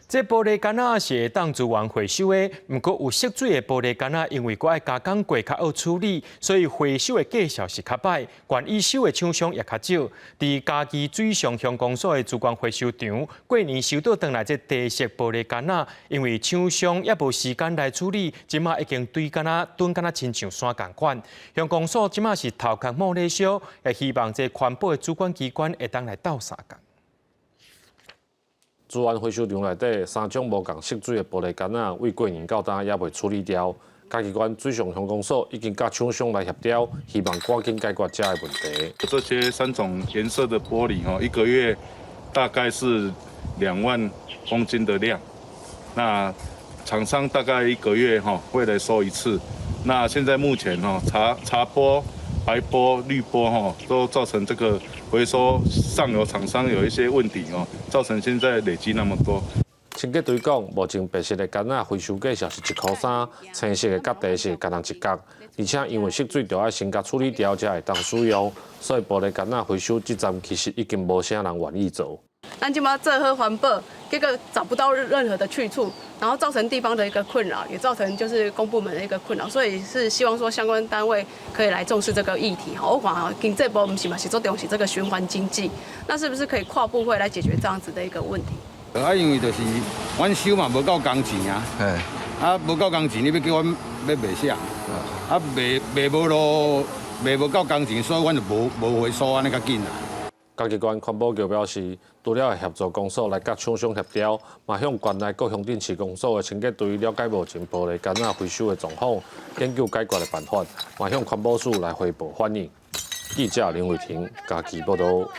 這玻璃罐仔是會當資源回收的，毋過有色水的玻璃罐仔，因為閣愛加工過較好處理，所以回收的價數是較䆀，願意收的廠商也較少。佇嘉義水上鄉公所的資源回收場，過年收倒轉來這茶色玻璃罐仔，因為廠商猶無時間來處理，這馬已經堆敢若囤敢若親像山仝款。鄉公所這馬是頭殼冒咧燒，也希望這環保的主管機關會當來鬥相共。資源回收場內底三種無仝色水的玻璃罐仔，為過年到今猶未處理掉。嘉義縣水上鄉公所已經佮廠商來協調，希望趕緊解決這个問題。這些三種顏色的玻璃，吼，一個月大概是2萬公斤的量。那廠商大概一個月，吼，會來收一次。那現在目前，吼，茶玻、白玻、綠玻，吼，都造成這個回收上游廠商有一些問題哦，造成現在累積那麼多。清潔隊講，目前白色的罐仔回收價數是1箍3，青色的佮茶色各人1角。而且因為色水著愛先共處理掉，才會當使用，所以玻璃罐仔回收這站其實已經無啥人願意做。咱這馬做好環保，結果找不到任何的去處，然後造成地方的一個困擾，也造成就是公部門的一個困擾，所以是希望說相關單位可以來重視這個議題。我看經濟部毋是嘛是足重視這個循環經濟，那是不是可以跨部會來解決這樣子的一個問題？啊，因為就是阮收嘛無夠工錢啊，啊無夠工錢，你欲叫阮欲賣啥？啊賣賣無路，賣無夠工錢，所以阮就無回收按呢較緊啊。嘉義縣環保局表示，除了會協助公所來佮廠商協調，嘛向縣內各鄉鎮市公所的清潔隊了解目前玻璃罐仔回收的狀況，研究解決的辦法，嘛向環保署來匯報反映。記者林偉婷嘉義報道。